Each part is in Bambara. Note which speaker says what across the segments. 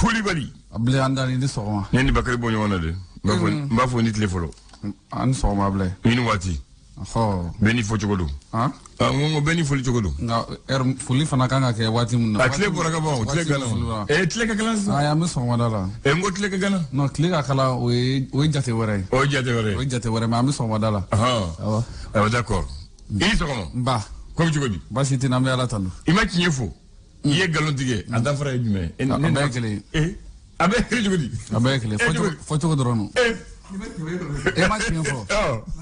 Speaker 1: Kulibali.
Speaker 2: Ablaye an dani ni sɔgɔma.
Speaker 1: Ne ni Bakari bɔ ɲɔgɔn na dɛ. N b'a fɔ ni tile fɔlɔ.
Speaker 2: An ni sɔgɔma Ablaye.
Speaker 1: I ni waati. Bɛɛ n'i fɔ cogo don.
Speaker 2: Han?
Speaker 1: N ko bɛɛ n'i foli cogo don.
Speaker 2: Nka heure foli fana kan ka kɛ waati min na.
Speaker 1: A tile bɔra ka ban o, tile gana. Tile ka kalan sisan.
Speaker 2: Ayi, an bɛ sɔgɔmada la.
Speaker 1: N ko tile ka gana.
Speaker 2: Non, tile ka kalan o ye jate wɛrɛ ye.
Speaker 1: O ye jate wɛrɛ ye.
Speaker 2: O ye jate wɛrɛ mais an bɛ sɔgɔmada la.
Speaker 1: Awɔ. Ayiwa d'accord. I ni sɔgɔma.
Speaker 2: Nba.
Speaker 1: Ko bɛ cogo di?
Speaker 2: Baasi tɛ n na, an bɛ Ala tanu.
Speaker 1: I ma tiɲɛ fɔ. I ye nkalon tigɛ, a danfara ye jumɛn ye?
Speaker 2: A bɛɛ ye kelen
Speaker 1: ye. A bɛɛ ye kelen cogo di?
Speaker 2: A bɛɛ ye kelen ye. Fɔcogo dɔrɔn don. E ma tiɲɛ fɔ.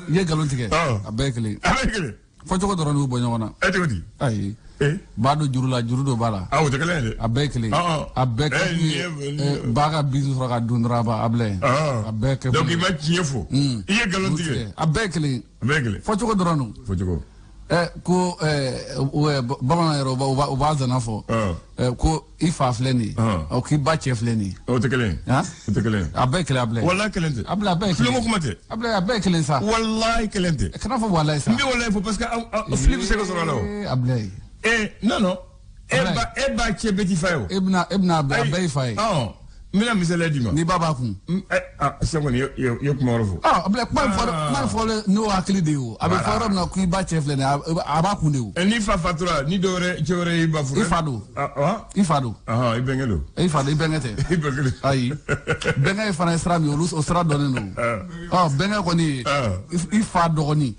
Speaker 2: I ye nkalon tigɛ. A bɛɛ ye kelen ye.
Speaker 1: A bɛɛ ye kelen.
Speaker 2: Fɔcogo dɔrɔn de y'u bɔ ɲɔgɔn na.
Speaker 1: E cogo di?
Speaker 2: Ayi. Ba don juru la, juru don ba la.
Speaker 1: Ah, o tɛ kelen ye dɛ.
Speaker 2: A bɛɛ ye kelen ye. A bɛɛ kɛ kun ye ba ka bisu sɔrɔ ka dun dɔrɔn a ba Ablaye. A bɛɛ kɛ kun ye.
Speaker 1: Donc i ma tiɲɛ fɔ. I ye nkalon tigɛ.
Speaker 2: A bɛɛ ye kelen ye.
Speaker 1: A bɛɛ ye kelen.
Speaker 2: Fɔcogo dɔrɔn don.
Speaker 1: Fɔcogo.
Speaker 2: Ko bamanan yɛrɛ u b'a zana fɔ. Ko i fa filɛ nin ye. K'i ba cɛ filɛ nin ye.
Speaker 1: O tɛ kelen ye. O tɛ kelen ye.
Speaker 2: A bɛɛ ye kelen Ablaye.
Speaker 1: Walahi kelen tɛ.
Speaker 2: Ablaye a bɛɛ ye kelen.
Speaker 1: Tulonko kuma tɛ.
Speaker 2: Ablaye a bɛɛ ye kelen sa.
Speaker 1: Walahi kelen tɛ.
Speaker 2: Kana fɔ walahi sa.
Speaker 1: N bɛ walahi fɔ parce que fili bɛ se ka sɔrɔ a la o.
Speaker 2: Ablaye.
Speaker 1: Non non. E ba cɛ bɛɛ t'i fa ye o.
Speaker 2: E bɛna a bɛɛ y'i fa ye.
Speaker 1: N bɛna misaliya d'i ma.
Speaker 2: N'i ba b'a kun.
Speaker 1: Sisan kɔni i ye kuma wɛrɛ fɔ.
Speaker 2: Ablaye kuma in fɔlen n'o hakili de ye o. A bɛ fɔ yɔrɔ min na k'i ba cɛ filɛ nin ye, a b'a kun de o.
Speaker 1: N'i fa fatura ni dɔ wɛrɛ cɛ wɛrɛ y'i ba furu.
Speaker 2: I fa don. I fa don.
Speaker 1: I bɛnkɛ don.
Speaker 2: I fa don, i bɛnkɛ tɛ.
Speaker 1: I bɛnkɛ don.
Speaker 2: Ayi. Bɛnkɛ ye fana ye sira min ye, o sira dɔnnen don. Bɛnkɛ kɔni ye i fa dɔgɔnin.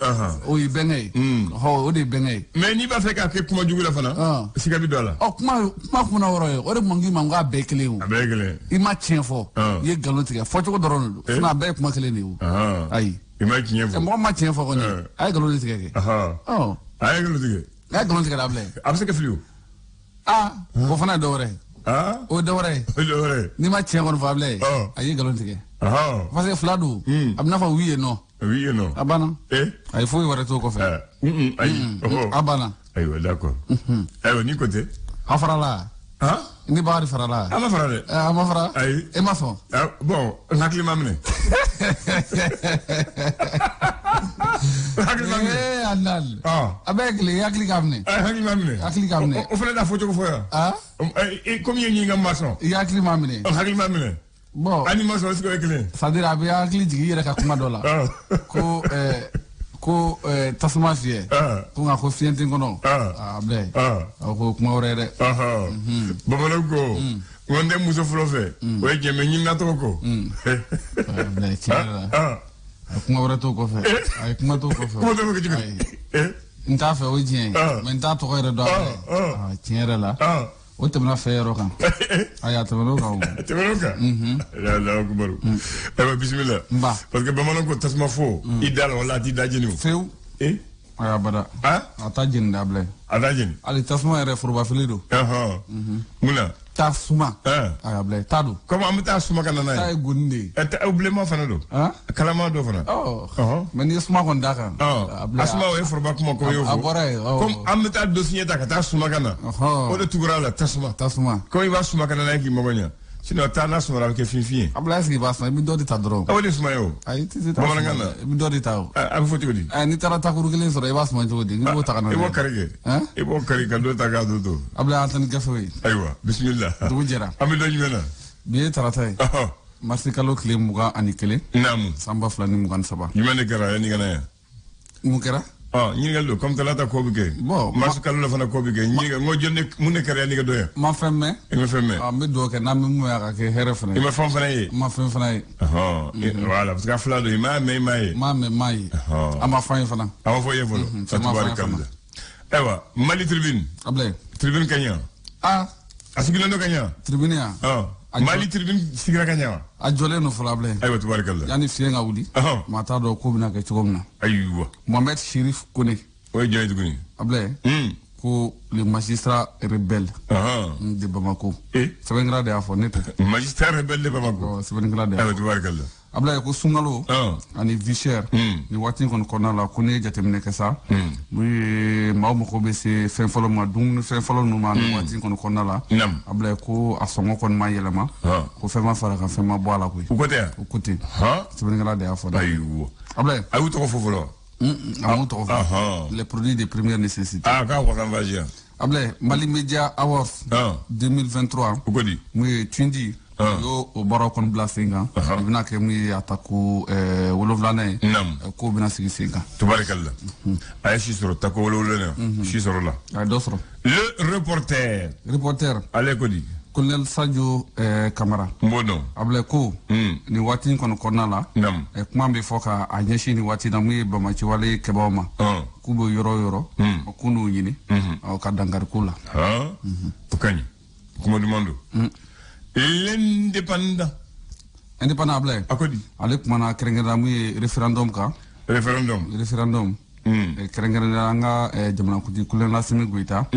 Speaker 2: O ye bɛnkɛ ye. O de ye bɛnkɛ ye.
Speaker 1: Mais n'i b'a fɛ k'a kɛ kuma jugu la fana. Siga bɛ don a la.
Speaker 2: Kuma kunna yɔrɔ ye, o de kun k'i ma n k'a bɛɛ kelen o.
Speaker 1: A bɛɛ ye kelen.
Speaker 2: I ma tiɲɛ fɔ, i ye nkalon tigɛ, fɔcogo dɔrɔn de don. Sinon a bɛɛ ye kuma kelen de ye o. Ayi.
Speaker 1: I ma tiɲɛ fɔ.
Speaker 2: Mɔgɔ ma tiɲɛ fɔ kɔni, a ye nkalon de tigɛ kɛ.
Speaker 1: A ye nkalon tigɛ.
Speaker 2: A ye nkalon tigɛ Ablaye.
Speaker 1: A bɛ se ka fili o.
Speaker 2: O fana ye dɔ wɛrɛ ye. O ye dɔ wɛrɛ ye.
Speaker 1: O ye dɔ wɛrɛ ye.
Speaker 2: N'i ma tiɲɛ kɔni fɔ Ablaye, a ye nkalon tigɛ. Parce que fila don. A bɛ n'a fɔ oui et non.
Speaker 1: Oui et non.
Speaker 2: A banna. A ye foyi wɛrɛ t'o kɔfɛ.
Speaker 1: Ayi.
Speaker 2: A banna.
Speaker 1: Ayiwa d'accord. Ayiwa n'i ko ten.
Speaker 2: A farala. Ni Bakari farala.
Speaker 1: A ma fara dɛ.
Speaker 2: A ma fara.
Speaker 1: Ayi.
Speaker 2: E ma sɔn.
Speaker 1: Bon, n hakili ma minɛ. N hakili ma minɛ.
Speaker 2: Adnan. A bɛɛ ye kelen ye, hakili k'a minɛ.
Speaker 1: Hakili ma minɛ.
Speaker 2: Hakili k'a minɛ.
Speaker 1: O fana t'a fɔ cogo fɔ yan. Komi i ye ɲininka n ma sɔn.
Speaker 2: I hakili ma minɛ.
Speaker 1: N hakili ma minɛ.
Speaker 2: Bon.
Speaker 1: Ani ma sɔn est-ce que o ye kelen ye?
Speaker 2: C'est à dire a bɛ hakili jigin i yɛrɛ ka kuma dɔ la. Ko ko tasuma fiyɛ. Ko nka ko fiɲɛ tɛ n kɔnɔ. Ablaye. A ko kuma wɛrɛ ye dɛ.
Speaker 1: Bamananw ko n ko n tɛ muso fɔlɔ fɛ. O ye tiɲɛ mais ɲinina tɔgɔ kɔ.
Speaker 2: Ablaye tiɲɛ yɛrɛ la. A kuma wɛrɛ t'o kɔfɛ. A ye kuma t'o kɔfɛ.
Speaker 1: Kuma t'o kɔfɛ cogo di?
Speaker 2: N t'a fɛ o ye tiɲɛ ye. Mais n t'a tɔgɔ yɛrɛ dɔn Ablaye. Tiɲɛ yɛrɛ la. O tɛmɛna fɛ yɔrɔ kan. Ayi, a tɛmɛn'o kan o.
Speaker 1: A tɛmɛn'o kan? Alahu akubaru. Ayiwa bisimila.
Speaker 2: Nba.
Speaker 1: Parce que bamananw ko tasuma fo. I da la wala a t'i da jeni o.
Speaker 2: Fewu. Ayi abada. A t'a jeni dɛ Ablaye.
Speaker 1: A t'a jeni.
Speaker 2: Hali tasuma yɛrɛ forobafili don.
Speaker 1: Mun na?
Speaker 2: Tasuma. Ayi Ablaye, ta don.
Speaker 1: Comme an bɛ taa suma ka na n'a ye.
Speaker 2: Ta ye goni de ye.
Speaker 1: O bilenman fana don. Kalama dɔ fana.
Speaker 2: Mais n'i ye suma kɔni d'a kan.
Speaker 1: A suma o ye foroba kuma ko y'o fɔ.
Speaker 2: A bɔra yen.
Speaker 1: Comme an bɛ taa dosiɲɛ ta ka taa suma ka na. O de tugura a la tasuma.
Speaker 2: Tasuma.
Speaker 1: Comme i b'a suma ka na n'a ye k'i mago ɲɛ. Sinon taa n'a sumara a bɛ kɛ finfin ye.
Speaker 2: Ablaye est-ce que i b'a suma i bɛ dɔ de ta dɔrɔn.
Speaker 1: O de suma ye o.
Speaker 2: Ayi i tɛ se ta.
Speaker 1: Bamanankan na.
Speaker 2: I bɛ dɔ de ta o.
Speaker 1: A bɛ fɔ cogo di?
Speaker 2: N'i taara takuru kelen sɔrɔ i b'a suma cogo di? N'i b'o ta ka na.
Speaker 1: I b'o kari kɛ. I b'o kari ka dɔ ta k'a don to.
Speaker 2: Ablaye an taa ni gafew ye.
Speaker 1: Ayiwa bisimila.
Speaker 2: Dugu jɛra.
Speaker 1: An bɛ dɔ jumɛn na?
Speaker 2: Bi ye tarata ye. Marisi kalo tile 21.
Speaker 1: Naamu.
Speaker 2: San 2023.
Speaker 1: Jumɛn de kɛra yanni ka na yan?
Speaker 2: Mun kɛra?
Speaker 1: Ɲininkali don comme talata ko bɛ kɛ.
Speaker 2: Bon.
Speaker 1: Marisi kalo la fana ko bɛ kɛ. Ɲininkali n ko jɔn de mun de kɛra yanni ka don yan?
Speaker 2: N ma fɛn mɛn.
Speaker 1: I ma fɛn mɛn.
Speaker 2: N bɛ dugawu kɛ n'an bɛ mun ye a ka kɛ hɛrɛ fana ye.
Speaker 1: I ma fɛn fana ye.
Speaker 2: N ma fɛn fana ye.
Speaker 1: Voilà parce que a fila don i m'a mɛn i m'a ye.
Speaker 2: N m'a mɛn n m'a ye. A ma fɔ an ye fana.
Speaker 1: A ma fɔ i ye fɔlɔ.
Speaker 2: A ma fɔ an ye fana.
Speaker 1: Ayiwa Mali Tribune.
Speaker 2: Ablaye.
Speaker 1: Tribune ka ɲa. A sigilen don ka ɲa.
Speaker 2: Tribune yan.
Speaker 1: Mali Tribune sigira ka ɲa wa?
Speaker 2: A jɔlen don fɔlɔ Ablaye.
Speaker 1: Ayiwa tubarikala.
Speaker 2: Yanni fiɲɛ ka wuli. Maa t'a dɔn ko bɛna kɛ cogo min na.
Speaker 1: Ayiwa.
Speaker 2: Mohamed Chérif Kone.
Speaker 1: O ye jɔn ye tuguni?
Speaker 2: Ablaye. Ko le magistrat rebelle. De Bamako. Sɛbɛnnikɛla de y'a fɔ ne tɛ.
Speaker 1: Magistrat rebelle de Bamako.
Speaker 2: Sɛbɛnnikɛla de y'a fɔ.
Speaker 1: Ayiwa tubarikala.
Speaker 2: Ablaye ko sunkalo ani vie chère ni waati in kɔni kɔnɔna la ko n'i ye jateminɛ kɛ sa n'u ye maaw mago bɛ se fɛn fɔlɔ ma dumuni fɛn fɔlɔ ninnu ma ni waati in kɔni kɔnɔna la Ablaye ko a sɔngɔ kɔni ma yɛlɛma ko fɛn ma fara kan fɛn ma bɔ a la koyi.
Speaker 1: U ko tɛ yan?
Speaker 2: U ko ten. Sɛbɛnnikɛla de y'a fɔ dɛ.
Speaker 1: Ayiwa.
Speaker 2: Ablaye.
Speaker 1: A y'u tɔgɔ fɔ fɔlɔ.
Speaker 2: A m'u tɔgɔ fɔ. Les produits de première nécessité.
Speaker 1: K'a wasan fasi yan.
Speaker 2: Ablaye Mali Media Awards 2023.
Speaker 1: U ko di?
Speaker 2: Mun ye Tundi. Yo o baaraw kɔni bila sen kan. I bɛna kɛ mun ye a ta ko 7nan ye. K'o bɛna sigi sen kan.
Speaker 1: Tubarikalla. A ye si sɔrɔ tako 7nan. Si sɔrɔ la.
Speaker 2: A ye dɔ sɔrɔ.
Speaker 1: Le reporter.
Speaker 2: Reporter.
Speaker 1: Ale ko di.
Speaker 2: Colonel Sadio Kamara.
Speaker 1: N b'o dɔn.
Speaker 2: Abulaye ko. Nin waati in kɔni kɔnɔna la. Kuma bɛ fɔ ka a ɲɛsin nin waati in na mun ye bamaciwale kɛbaaw ma. K'u bɛ yɔrɔ o yɔrɔ. K'u n'u ɲini. Ka dankari k'u la.
Speaker 1: O ka ɲi. Kuma duman don. L'indépendant.
Speaker 2: Indépendant Abulaye.
Speaker 1: A ko di.
Speaker 2: Ale kumana kɛrɛnkɛrɛnnenya mun ye référendum kan.
Speaker 1: Référendum.
Speaker 2: Référendum. Kɛrɛnkɛrɛnnenya an ka jamanakuntigi Colonel Assimi Goïta.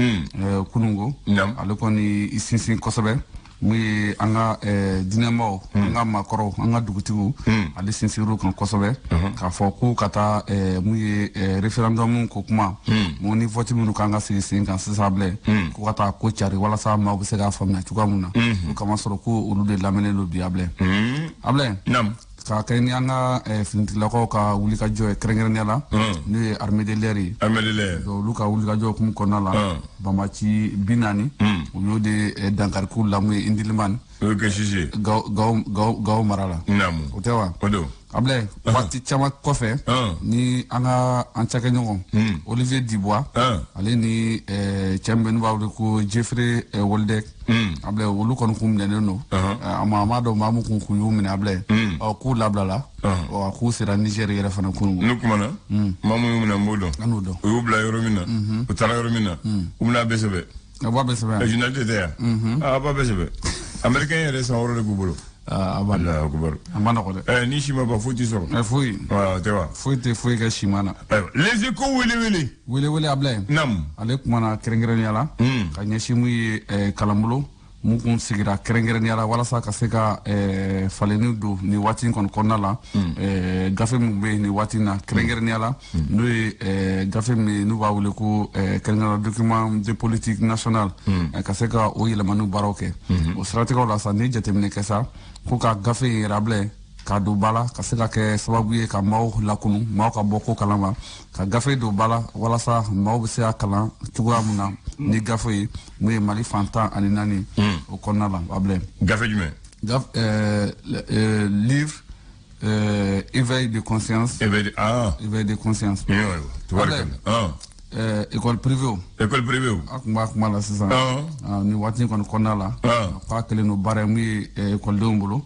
Speaker 2: Kunungo. Ale kɔni i sinsin kosɛbɛ. Mun ye an ka diinɛmaw, an ka maakɔrɔw, an ka dugutigiw, ale sinsinr'u kan kosɛbɛ. K'a fɔ ko ka taa mun ye référendum ko kuma. Mun ni vote minnu kan ka sigi sen kan sisan bilen. Ko ka taa ko cari walasa maaw bɛ se k'a faamuya cogoya mun na. O kama sɔrɔ ko olu de lamɛnnen don bi Abulaye. Abulaye. Ka kɛ ni an ka finitigilakaw ka wulikajɔ ye kɛrɛnkɛrɛnnenya la. N'o ye armée de l'air ye.
Speaker 1: Armée de l'air.
Speaker 2: Olu ka wulikajɔ hukumu kɔnɔna la. Bamaci 40. U y'o de dankari k'u la mun ye Indilimani.
Speaker 1: O ye kɛ sisi.
Speaker 2: Gawo mara la.
Speaker 1: Naamu.
Speaker 2: O tɛ wa?
Speaker 1: O don.
Speaker 2: Abulaye waati caman kɔfɛ. Ni an ka an cakɛɲɔgɔn. Olivier Dubois. Ale ni cɛ min bɛ n'u b'a wele ko Jeffrey Woldek. Abulaye olu kɔni kun minɛnen don. A ma dɔn maa min kun y'u minɛ Abulaye. Ɔ k'u labilala. Ɔ k'u sera Niger yɛrɛ fana kunun.
Speaker 1: N'u kumana. Maa min y'u minɛ n b'o dɔn.
Speaker 2: An n'o dɔn.
Speaker 1: U y'u bila yɔrɔ min na. U taara yɔrɔ min na. U bɛna a bɛɛ sɛbɛn.
Speaker 2: A b'a bɛɛ sɛbɛn.
Speaker 1: Journaliste tɛ yan. A b'a bɛɛ sɛbɛn. Américain yɛrɛ san 6 de k'u bolo.
Speaker 2: A b'a
Speaker 1: Allahu akbar.
Speaker 2: A ma nɔgɔ dɛ.
Speaker 1: Ni si ma ban foyi t'i sɔrɔ.
Speaker 2: Foyi.
Speaker 1: Wa tɛ wa.
Speaker 2: Foyi tɛ foyi kɛ si ma na.
Speaker 1: Ayiwa Les Échos wele.
Speaker 2: Wele Abulaye.
Speaker 1: Naamu.
Speaker 2: Ale kumana kɛrɛnkɛrɛnnenya la. Ka ɲɛsin mun ye kalanbolo mun kun sigira kɛrɛnkɛrɛnnenya la walasa ka se ka falenni don nin waati in kɔni kɔnɔna la. Gafe min bɛ yen nin waati in na kɛrɛnkɛrɛnnenya la. N'o ye gafe min n'u b'a wele ko kɛrɛnkɛrɛnnenya document de politique nationale. Ka se ka o yɛlɛmaniw baaraw kɛ. O siratigɛw la sa n'i ye jateminɛ kɛ sa ko ka gafe in yɛrɛ Abulaye k'a don ba la ka se ka kɛ sababu ye ka maaw lakunu maaw ka bɔ ko kalama ka gafe don ba la walasa maaw bɛ se ka kalan cogoya mun na ni gafe ye mun ye Mali fan 14 o kɔnɔna la Abulaye.
Speaker 1: Gafe jumɛn?
Speaker 2: Livre éveil de conscience.
Speaker 1: Éveil
Speaker 2: éveil de conscience.
Speaker 1: Tubarikalla.
Speaker 2: École privée.
Speaker 1: École privée.
Speaker 2: A kun b'a kuma la sisan. Nin waati in kɔni kɔnɔna la. K'a kɛlen don baara ye mun ye ekɔlidenw bolo.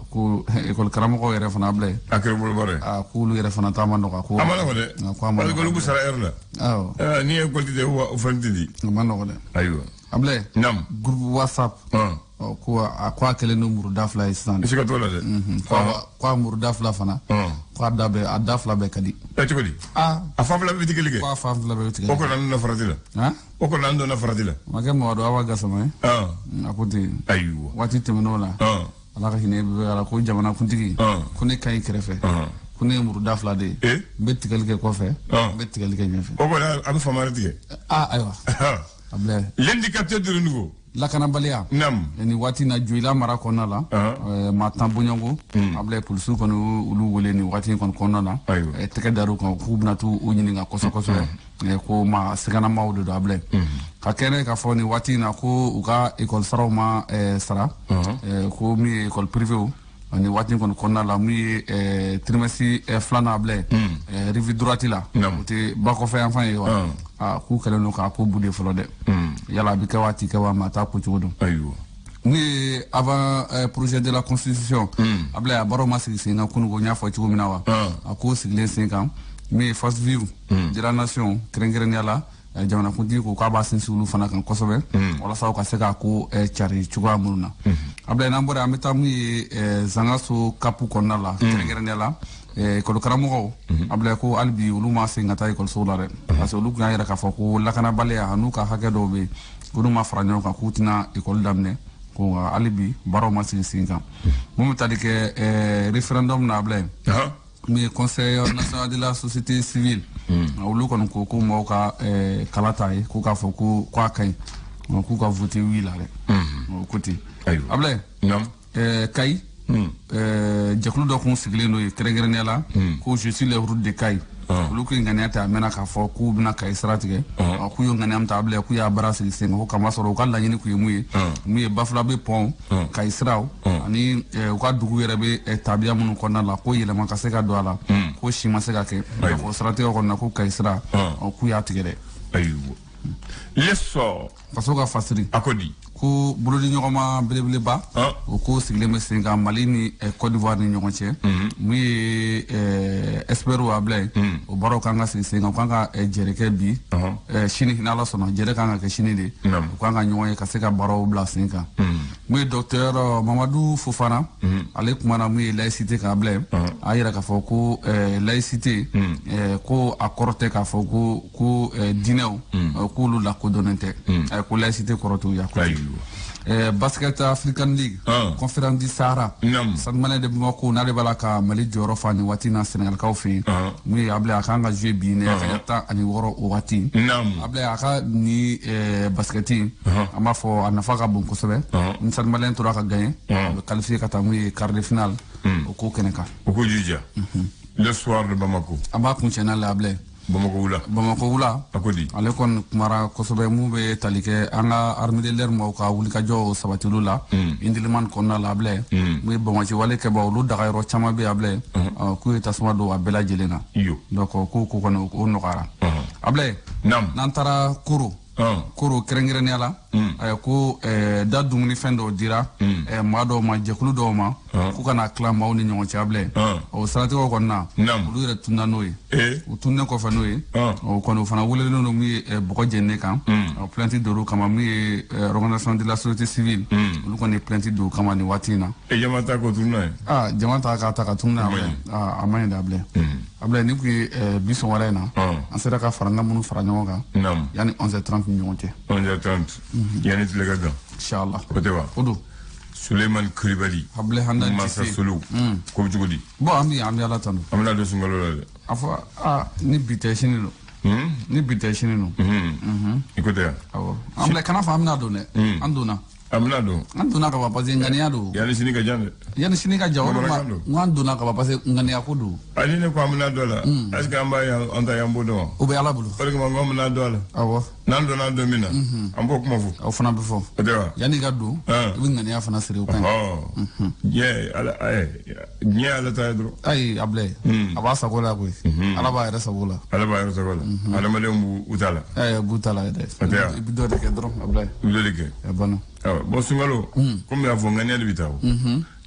Speaker 2: Ko école karamɔgɔw yɛrɛ fana Abulaye.
Speaker 1: A kɛra bolo baara ye.
Speaker 2: K'olu yɛrɛ fana ta ma nɔgɔ.
Speaker 1: A ma nɔgɔ dɛ.
Speaker 2: Ko a ma nɔgɔ.
Speaker 1: Parce que olu b'u sara heure la.
Speaker 2: Awɔ.
Speaker 1: N'i ye école tɛ o fɛn tɛ di.
Speaker 2: A ma nɔgɔ dɛ.
Speaker 1: Ayiwa.
Speaker 2: Abulaye.
Speaker 1: Naamu.
Speaker 2: Groupe WhatsApp. Ko a ko a kɛlen don muruda fila ye sisan.
Speaker 1: I se ka t'o la dɛ.
Speaker 2: Ko a muruda fila fana. Ko a da bɛɛ a da fila bɛɛ ka di.
Speaker 1: Cogo di? A fan fila bɛɛ bɛ tigɛli kɛ.
Speaker 2: Ko a fan fila bɛɛ bɛ tigɛli
Speaker 1: kɛ. O kɔni an donna farati la. O kɔni an donna farati la.
Speaker 2: A ma kɛ Mamadu Awa Gasama ye. A ko ten.
Speaker 1: Ayiwa.
Speaker 2: Waati tɛmɛn'o la. Ala ka hinɛ bɛɛ la ko jamanakuntigi. Ko ne ka ɲi kɛrɛfɛ. Ko ne ye muruda fila de ye. N bɛ tigɛli kɛ kɔfɛ. N bɛ tigɛli kɛ ɲɛfɛ.
Speaker 1: O kɔni a bɛ faama wɛrɛ tigɛ.
Speaker 2: Ayiwa. Abulaye.
Speaker 1: L'indicateur du renouveau.
Speaker 2: Lakanabaliya.
Speaker 1: Naamu.
Speaker 2: Nin waati in na Joyila mara kɔnɔna la. Maa 10 bɔɲɔgɔnko. Abulaye polisiw kɔni olu wele nin waati in kɔni kɔnɔna la. Tɛgɛ dar'u kan k'u bɛna t'u ɲininka kosɛbɛ kosɛbɛ. Ko maa siganamaw de don Abulaye. Ka kɛnɛ k'a fɔ nin waati in na ko u ka école saraw ma sara. Ko min ye école privée nin waati in kɔni kɔnɔna la mun ye trimestre filanan Abulaye. Rive droite la. O tɛ ba kɔfɛ yan fan ye wa. K'u kɛlen don k'a ko bude fɔlɔ dɛ. Yala a bɛ kɛ wa a ti kɛ wa maa t'a ko cogo dɔn.
Speaker 1: Ayiwa.
Speaker 2: Mun ye avant projet de la constitution. Abulaye a baaraw ma sigi sen kan kununko n y'a fɔ cogo min na wa. A ko sigilen sen kan min ye force vive de la nation kɛrɛnkɛrɛnnenya la. Jamanakuntigi ko k'a b'a sinsin olu fana kan kosɛbɛ. Walasa u ka se k'a ko cari cogoya minnu na. Abulaye n'an bɔra an bɛ taa mun ye Zangaso kapu kɔnɔna la kɛrɛnkɛrɛnnenya la. École karamɔgɔw Abulaye ko hali bi olu ma segin ka taa ekɔlisow la dɛ. Parce que olu tun y'a yira k'a fɔ ko lakanabaliya an'u ka hakɛ dɔw bɛ yen olu ma fara ɲɔgɔn kan k'u tɛna ekɔli daminɛ ko nka hali bi baaraw ma sigi sen kan. Mun bɛ tali kɛ référendum na Abulaye. Min ye conseil national de la société civile. Olu kɔni ko ko maaw ka kala ta ye ko k'a fɔ ko a ka ɲi k'u ka voter oui la dɛ. O ko ten.
Speaker 1: Ayiwa.
Speaker 2: Abulaye.
Speaker 1: Naamu.
Speaker 2: Kayi. Jɛkulu dɔ kun sigilen don yen kɛrɛnkɛrɛnnenya la ko je suis les routes de Kayes. Olu ko ŋaniya ta a mɛnna k'a fɔ k'u bɛna Kayi sira tigɛ, k'u ye ŋaniya min ta a bila, k'u y'a baara sigi sen kan, ko kamasɔrɔ u ka laɲini kun ye mun ye Bafulabe pont, Kayi siraw ani u ka dugu yɛrɛ bɛ tabiya minnu kɔnɔna la, ko yɛlɛma ka se ka don a la, ko si ma se ka kɛ. Donc o siratigɛ kɔnɔna ko Kayi sira, k'u y'a tigɛ dɛ.
Speaker 1: Ayiwa, l'essor.
Speaker 2: Faso ka fasiri.
Speaker 1: A ko di?
Speaker 2: Ko bolodiɲɔgɔnma belebeleba o ko sigilen bɛ sen kan Mali ni Côte d'Ivoire ni ɲɔgɔn cɛ, mun ye experts a bila yen, o baaraw kan ka sigi sen kan, u kan ka jɛrɛ kɛ bi sini, n'Ala sɔnna jɛrɛ kan ka kɛ sini de, u kan ka ɲɔgɔn ye ka se ka baaraw bila sen kan. Mun ye docteur Mamadou Fofana, ale kumana mun ye laïcité k'a bila yen, a yira k'a fɔ ko laïcité ko a kɔrɔ tɛ k'a fɔ ko diinɛw k'olu lakodɔnnen tɛ, ko laïcité kɔrɔ t'o ye. Basket African League, conférence du Sahara, Stade Malien de Bamako n'ale b'a la ka Mali jɔyɔrɔ fa nin waati na Sénégalikaw fɛ yen, mun ye Ablaye a kan ka jouer bi nɛgɛ kanɲɛ 16 o waati. Ablaye a ka ni basket an b'a fɔ a nafa ka bon kosɛbɛ, ni Stade Malien tora ka gagner, a bɛ qualifier ka taa mun ye quart de finale o ko kɛnɛ kan.
Speaker 1: O ko jija. Le soir de Bamako.
Speaker 2: An b'a kuncɛ n'a la Ablaye.
Speaker 1: Bamako wula.
Speaker 2: Bamako wula.
Speaker 1: A ko di?
Speaker 2: Ale kɔni kumara kosɛbɛ mun bɛ tali kɛ an ka armée de l'air maaw ka wulikajɔ sabatiliw la Indelimane kɔnɔna la Ablaye, mun ye banbaanci wale kɛbaw olu dagayɔrɔ caman bɛ Ablaye, k'u ye tasuma don a bɛɛ lajɛlen na. Donc ko kɔni o nɔgɔyara Ablaye. N'an taara Koro, Koro kɛrɛnkɛrɛnnenya la, ko da dumunifɛn dɔw dira maa dɔw ma, jɛkulu dɔw ma, k'u kana tila maaw ni ɲɔgɔn cɛ Ablaye. O siratigɛw kɔni na, olu yɛrɛ tunna n'o ye, u tunnen kɔfɛ n'o ye, o kɔni o fana welelen don mun ye bɔgɔ jeninen kan, plainte dor'u kama, mun ye organisation de la société civile, olu kɔni ye plainte don kama nin waati in na.
Speaker 1: Jama ta k'o tunun n'a ye.
Speaker 2: Jama ta k'a ta ka tunun n'a ye, a man ɲi dɛ Ablaye. Ablaye nin tun ye bi sɔgɔmada in na, an sera ka farankan minnu fara ɲɔgɔn kan yanni 11h30 ni ɲɔgɔn cɛ.
Speaker 1: 11h30 yanni tile ka gan.
Speaker 2: Inshallah.
Speaker 1: O tɛ wa?
Speaker 2: O don.
Speaker 1: Souleymane Coulibaly.
Speaker 2: Ablaye Hamdan
Speaker 1: Masa Solo. Ko bɛ cogo di?
Speaker 2: Bon an bɛ Ala tanu.
Speaker 1: An bɛna don sunkalo la dɛ.
Speaker 2: A fɔ ni bi tɛ sini don. Ni bi tɛ sini don.
Speaker 1: I ko tɛ wa?
Speaker 2: Awɔ. Ablaye kana fɔ an bɛna don dɛ. An donna.
Speaker 1: An bɛna don.
Speaker 2: An donna ka ban parce que ŋaniya don.
Speaker 1: Yanni sini ka jan dɛ.
Speaker 2: Yanni sini ka jan, o de ma n ko an donna ka ban parce que ŋaniya ko don.
Speaker 1: Hali ne ko an bɛna don a la. Est ce que an b'a ye an ta y'an b'o dɔn wa?
Speaker 2: O bɛ Ala bolo.
Speaker 1: O de kama n ko an bɛna don a la.
Speaker 2: Awɔ.
Speaker 1: N'an donna don min na, an b'o kuma fɔ.
Speaker 2: O fana bɛ fɔ.
Speaker 1: O tɛ wa?
Speaker 2: Yanni i ka don, i bɛ ŋaniya fana siri o kan.
Speaker 1: Diɲɛ ala diɲɛ ala ta ye dɔrɔn.
Speaker 2: Ayi Ablaye. A b'a sago la koyi. Ala b'a yɛrɛ sago la.
Speaker 1: Ala b'a yɛrɛ sago la. Adamadenw b'u ta la.
Speaker 2: Ɛɛ b'u ta la yɛrɛ.
Speaker 1: O tɛ wa?
Speaker 2: I bɛ dɔ de kɛ dɔrɔn Ablaye.
Speaker 1: I bɛ dɔ de kɛ.
Speaker 2: A banna.
Speaker 1: Awɔ bon sunkalo. Komi y'a fɔ ŋaniya de bɛ taa o.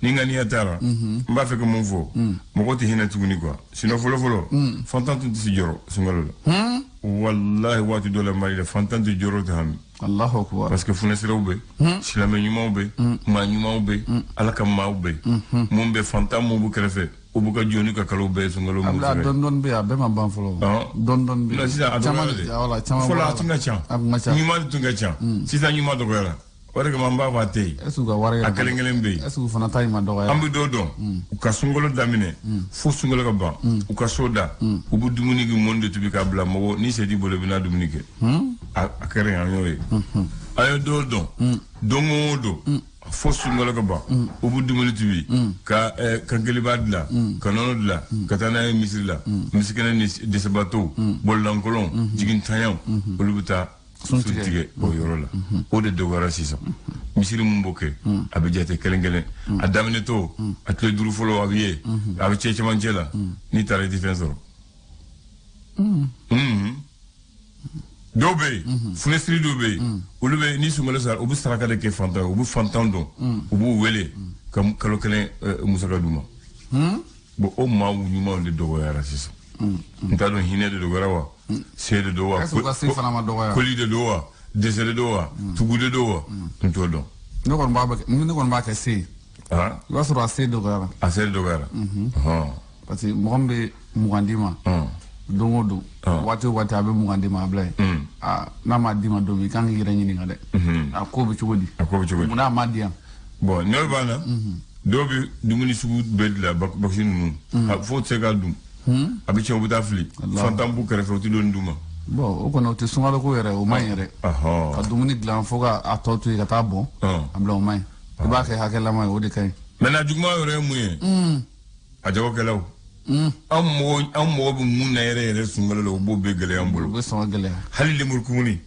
Speaker 1: Ni ŋaniya taara, n b'a fɛ ka mun fɔ, mɔgɔw tɛ hinɛ tuguni quoi. Sinon fɔlɔ fɔlɔ, fantan tun tɛ se jɔrɔ sunkalo la. Wallahi waati dɔ la Mali la fantan tɛ jɔrɔ tɛ hami.
Speaker 2: Allahu akbar.
Speaker 1: Parce que funɛsiraw bɛ, silamɛ ɲumanw bɛ, maa ɲumanw bɛ, Ala ka maaw bɛ. Mun bɛ fantan mun b'u kɛrɛfɛ, u b'u ka jɔ n'u ka kalo bɛɛ ye sunkalo mun
Speaker 2: fɛ. Dɔɔni dɔɔni bɛ yen, a bɛɛ ma ban fɔlɔ. Dɔɔni dɔɔni bɛ yen.
Speaker 1: Sisan a dɔgɔyara de. Fɔlɔ a tun ka ca. Ɲuman tun ka ca. Sisan ɲuman dɔgɔyara. O de kama n b'a fɔ a tɛ yen.
Speaker 2: Est ce que u ka wari yɛrɛ?
Speaker 1: A kelen kelen bɛ yen.
Speaker 2: Est ce que u fana ta in ma dɔgɔya?
Speaker 1: An bɛ dɔw dɔn. U ka sunkalo daminɛ fo sunkalo ka ban. U ka so da. U bɛ dumuni kɛ mɔni de tobi k'a bila mɔgɔ ni sɛ t'i bolo i bɛ na dumuni kɛ. A kɛra yen an y'o ye. An ye dɔw dɔn. Don o don. Fo sunkalo ka ban. U bɛ dumuni tobi. Ka kankeliba dilan. Ka nɔnɔ dilan. Ka taa n'a ye misiri la. Misikɛnɛ ni dɛsɛbaatɔw. Bololankolonw. Jigintanyaw. Olu bɛ taa. Sun tigɛ o yɔrɔ la. O de dɔgɔyara sisan. Misiri mun b'o kɛ, a bɛ jate kelen kelen. A daminɛtɔ, a tile 5 fɔlɔ a bɛ ye, a bɛ cɛ cɛmancɛ la. N'i taara i tɛ fɛn sɔrɔ. Dɔw bɛ yen, funɛsiri dɔw bɛ yen, olu bɛ ni sunkalo sara, u bɛ saraka de kɛ fantan ye, u bɛ fantan dɔn, u b'u wele ka kalo kelen musaka d'u ma. Bon o maaw ɲumanw de dɔgɔyara sisan. N t'a dɔn hinɛ de dɔgɔyara wa, se de don wa, koli de don wa, dɛsɛ de don wa, tugu de don wa, n t'o dɔn.
Speaker 2: Ne kɔni b'a kɛ se ye. I b'a sɔrɔ a se dɔgɔyara.
Speaker 1: A se dɔgɔyara.
Speaker 2: Parce que mɔgɔ min bɛ 20 d'i ma. Don o don. Waati o waati a bɛ 20 d'i ma a bila yen. N'a ma d'i ma don min i kan k'i yɛrɛ ɲininka dɛ. A ko bɛ cogo di?
Speaker 1: A ko bɛ cogo di?
Speaker 2: Munna a ma di yan?
Speaker 1: Bon n'o b'a la. Dɔw bɛ dumuni sugu bɛɛ dilan bakisi ninnu. Fo tɛ se k'a dun. A bɛ tiɲɛ u bɛ taa fili. Fantan b'u kɛrɛfɛ u tɛ dɔɔni d'u ma.
Speaker 2: Bon o kɔni o tɛ sunkalo ko yɛrɛ o man ɲi yɛrɛ. Ka dumuni dilan fo ka a tɔ to yen ka taa bɔn. A bila o man ɲi. I b'a kɛ hakɛlama ye o de ka ɲi.
Speaker 1: Maintenant juguman yɔrɔ ye mun ye? A jagokɛlaw. An mɔgɔ bɛ mun na yɛrɛ yɛrɛ sunkalo la, o b'o bɛɛ gɛlɛya an bolo.
Speaker 2: O bɛ sɔn ka gɛlɛya.
Speaker 1: Hali lemurukumuni,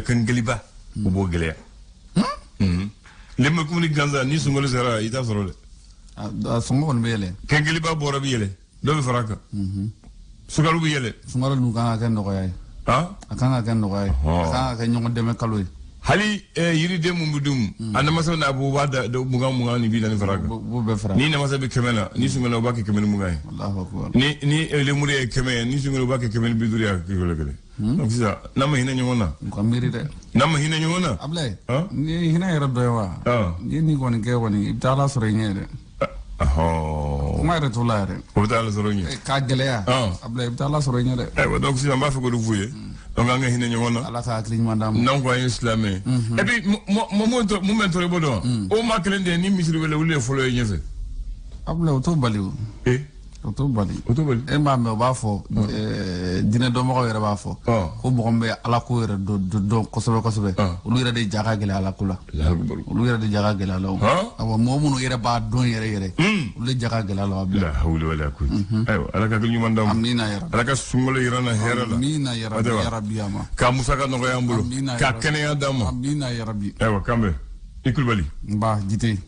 Speaker 1: kankeliba, o b'o gɛlɛya. Lemurukumuni gansan ni sunkalo sera i t'a sɔrɔ dɛ.
Speaker 2: A sɔngɔ kɔni bɛ yɛlɛ.
Speaker 1: Kankeliba bɔra bɛ yɛlɛ, dɔ bɛ fara a kan. Sukaro bɛ yɛlɛ.
Speaker 2: Sunkalo dun kan ka kɛ nɔgɔya ye. A kan ka kɛ nɔgɔya ye. A kan ka kɛ ɲɔgɔn dɛmɛ kalo ye.
Speaker 1: Hali yiriden mun bɛ dun, a namasa n'a b'o b'a da 20 ni 40 fara kan.
Speaker 2: B'o bɛɛ fara.
Speaker 1: Ni namasa bɛ 100 la, ni sunkalo o b'a kɛ 120 ye.
Speaker 2: Allahu akbar.
Speaker 1: Ni lemuru ye 100 ye, ni sunkalo o b'a kɛ 150 ye, kelen kelen. Donc sisan n'an ma hinɛ ɲɔgɔn na.
Speaker 2: U ka miiri dɛ.
Speaker 1: N'an ma hinɛ ɲɔgɔn na.
Speaker 2: Abulaye. Ni ye hinɛ yɛrɛ dɔ ye wa? Ni ye nin kɔni kɛ kɔni, i bɛ taa Ala sɔrɔ i ɲɛ dɛ. Kuma yɛrɛ t'o la yɛrɛ.
Speaker 1: O bɛ taa Ala sɔrɔ i ɲɛ.
Speaker 2: K'a gɛlɛya. Abulaye, i bɛ taa Ala sɔrɔ i ɲɛ dɛ.
Speaker 1: Ayiwa, donc sisan n b'a fɛ k'o de f'u ye. Donc an ka hinɛ ɲɔgɔn na.
Speaker 2: Ala ka hakili ɲuman d'an ma.
Speaker 1: N'anw ko an ye silamɛ ye. Et puis mun bɛ n tɔɔrɔ i b'o dɔn wa? O maa kelen de ye ni misiri wele olu de fɔlɔ ye ɲɛfɛ.
Speaker 2: Abulaye, o t'o bali o. O t'o bali.
Speaker 1: O t'o bali.
Speaker 2: E m'a mɛn o b'a fɔ diinɛ dɔnbagaw yɛrɛ b'a fɔ. Ko mɔgɔ min bɛ Ala ko yɛrɛ dɔn kosɛbɛ kosɛbɛ. Olu yɛrɛ de ja ka gɛlɛn Ala ko la. Olu yɛrɛ de ja ka gɛlɛn a la o. Awɔ, mɔgɔ minnu yɛrɛ b'a dɔn yɛrɛ yɛrɛ. Olu de ja ka gɛlɛn a la.
Speaker 1: La hawla wala quwwata. Ayiwa, Ala ka hakili ɲuman d'an ma.
Speaker 2: Amina ya rabbi.
Speaker 1: Ala ka sunkalo yira an na hɛrɛ la.
Speaker 2: Amina ya rabbi ya rabbi ya ma.
Speaker 1: Ka musaka nɔgɔya an bolo. Ka kɛnɛya d'an ma.
Speaker 2: Amina ya rabbi.
Speaker 1: Ayiwa, k'an bɛn. I Kulubali.
Speaker 2: Nba Jite.